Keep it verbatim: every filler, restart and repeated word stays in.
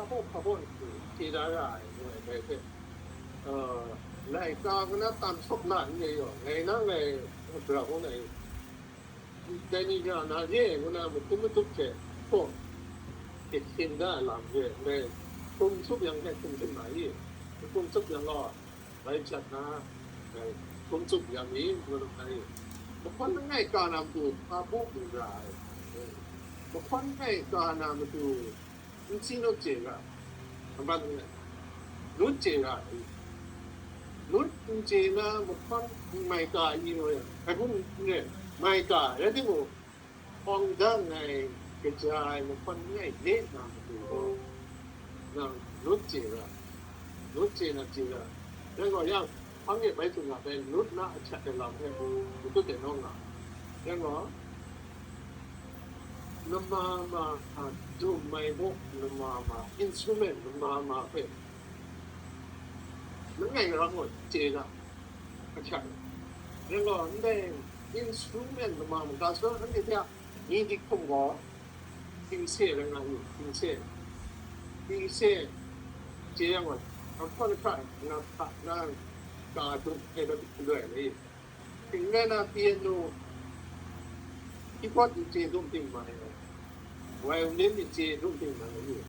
hpaw hpaw hte chye da ra ai, ngu ai bai hpe, laika kana tan sawk la n re yaw, ngai na ngai, grau hkun ai, dai ni ja na re ai ngu na, matum matup hte hpaw hte hkyen da ai lam re ai, ngai hkum tsup yang hte hkum tsup na i, hkum tsup yang gaw, bai jat na, ngai hkum tsup yang i, ngu na ai, mahkawn langai ka na matu hpa bu lu ra ai, mahkawn langai ka na matu n si nawt chye ra, nambat langai, lut chye ra ai, lut n chye na mahkawn n mai ka i ngu yang, hpai hpun n re, mai ka, rai timung, hpawng dang ai, kaja ai mahkawn langai le na matu gaw, nang lut chye ra, lut chye na chye ra, rai gaw yang, hpang e bai tsun nga bai, lut na ahkyak ai lam hpe, matut e nawng nga, rai gaw, lama ma, a, dum ai baw lama ma, instrument lama ma hpe, langai rang gaw chye na ahkyak ai. Rai gaw, ndai instrument lama ma ga sung anhte hte a ni dik hkum gaw, tingse rai nga ni, tingse, tingse chye yang gaw, ahkawn ahkra na hta na ka dum ai bai loi ai. Tingre na piano, keyboard n chye dum ting mai ai, violin n chye dum ting mai ai,